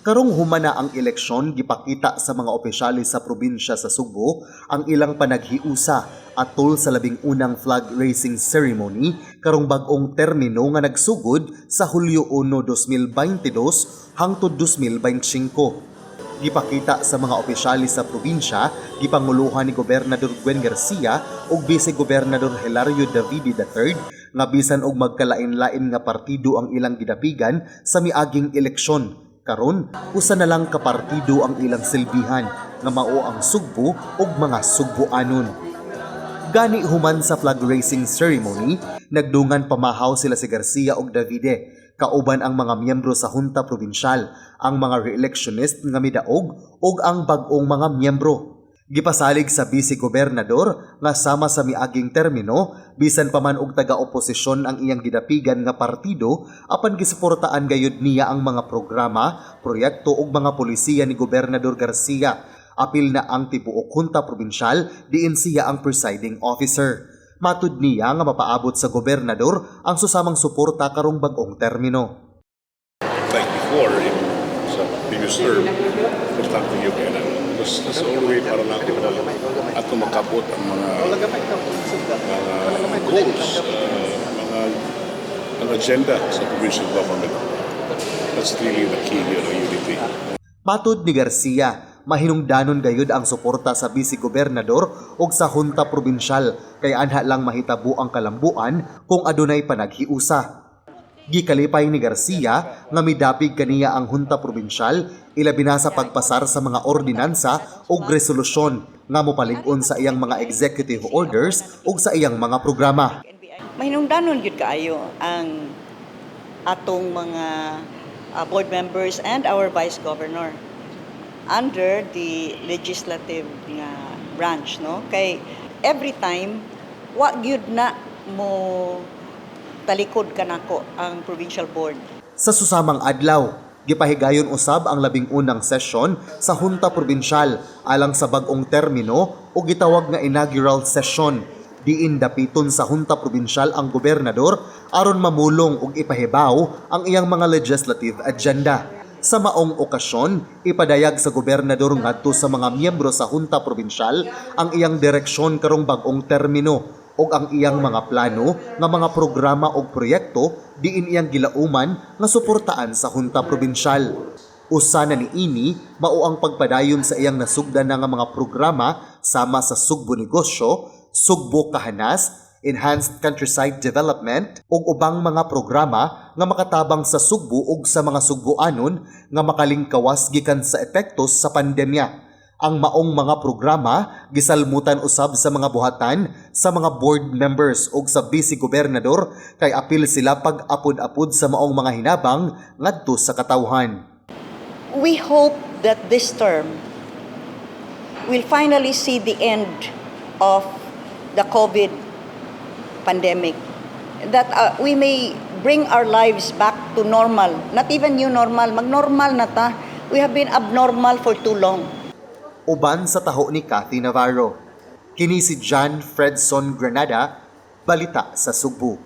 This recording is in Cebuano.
Karong human na ang eleksyon, gipakita sa mga opisyales sa probinsya sa Sugbo ang ilang panaghiusa atol sa 11 flag raising ceremony karong bag-ong termino nga nagsugod sa Hulyo 1, 2022 hangtod 2025. Gipakita sa mga opisyales sa probinsya, gipanguluhan ni Gobernador Gwen Garcia ug Vice Gobernador Hilario Davide III, nga bisan og magkalain-lain nga partido ang ilang gidapigan sa miaging eleksyon, karon usa na lang ka partido ang ilang silbihan nga mao ang Sugbo ug mga Sugboanon. Gani human sa flag raising ceremony, nagdungan pamahaw sila si Garcia ug Davide kauban ang mga miyembro sa Junta Provincial, ang mga re-electionist nga midaog ug ang bag-ong mga miyembro. Gipasalig sa Vice Gobernador nga sama sa miaging termino, bisan pa man og taga-oposisyon ang iyang gidapigan nga partido, apan gisuportaan gayud niya ang mga programa, proyekto ug mga polisiya ni Gobernador Garcia. Apil na ang tibuok Junta Provincial diin siya ang presiding officer. Matud niya nga mapaabot sa gobernador ang susamang suporta karong bag-ong termino. Like before, in sa previous term, importante yung kailan. That's the only way para na ako ato makabot ang mga goals, mga ang agenda sa provincial government. That's really the key here, unity. Matod ni Garcia, mahinungdanon gayud ang suporta sa vice gobernador ug sa Junta Provincial kay anha lang mahitabo ang kalambuan kung adunay panaghiusa. Gikalipay ni Garcia nga midapig kaniya ang Junta Provincial, ilabi na sa pagpasar sa mga ordinansa ug resolusyon nga mopalig-on sa iyang mga executive orders ug sa iyang mga programa. Mahinungdanon gyud kaayo ang atong mga board members and our vice governor under the legislative nga branch, no, kay every time wa gyud na mo talikod kanako ang provincial board. Sa susamang adlaw, gipahigayon usab ang 11 sesyon sa Junta Provincial alang sa bag-ong termino o gitawag nga inaugural session, diin dapiton sa Junta Provincial ang gobernador aron mamulong ug ipahibaw ang iyang mga legislative agenda. Sa maong okasyon, ipadayag sa gobernador ngadto sa mga miyembro sa Junta Provincial ang iyang direksyon karong bag-ong termino ug ang iyang mga plano nga mga programa ug proyekto diin iyang gilauman nga suportaan sa Junta Provincial. Usa na niini mao ang pagpadayon sa iyang nasugdan na nga mga programa sama sa Sugbo Negosyo, Sugbo Kahanas, Enhanced Countryside Development ug ubang mga programa nga makatabang sa Sugbo ug sa mga Sugboanon nga makalingkawas gikan sa epektos sa pandemya. Ang maong mga programa gisalmutan usab sa mga buhatan sa mga board members ug sa vice gobernador kay apil sila pag-apod-apod sa maong mga hinabang ngadto sa katawhan. We hope that this term will finally see the end of the COVID pandemic, that we may bring our lives back to normal, not even new normal, mag-normal na ta. We have been abnormal for too long. Uban sa taho ni Kathy Navarro. Kini si John Fredson Granada, Balita sa Sugbo.